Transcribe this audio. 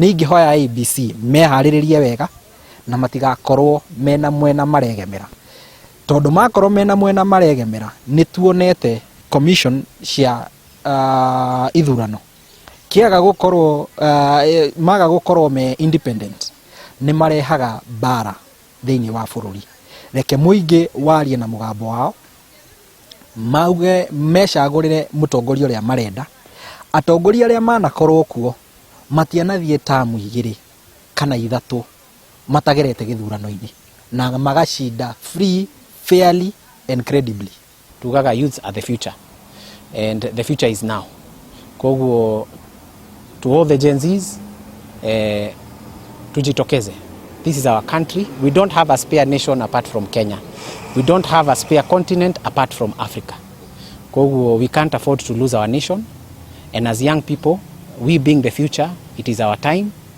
Nĩ ingĩhoya IEBC meharĩrĩrie wega na matigakorwo mena mwena maregemera, tondũ makorwo mena mwena maregemera, nĩ tuonete commission cia ithurano kĩaga gũkorwo maga gũkorwo me independent, nĩ marehaga mbara thĩinĩ wa bũrũri. Reke mũingĩ warie na mũgambo wao, mauge mecagũrĩre mũtongoria ũrĩa marenda. Atongoria arĩa manakorwo kuo matianathiĩ tamu 2 kana 3 matagerete gĩthurano-inĩ na magacinda free, fairly and credibly. Tugaga youths are the future and the future is now. Koguo to all the Gen Zs, tujitokeze. This is our country. We don't have a spare nation apart from Kenya. We don't have a spare continent apart from Africa. Koguo we can't afford to lose our nation, and as young people, we being the future, it is our time.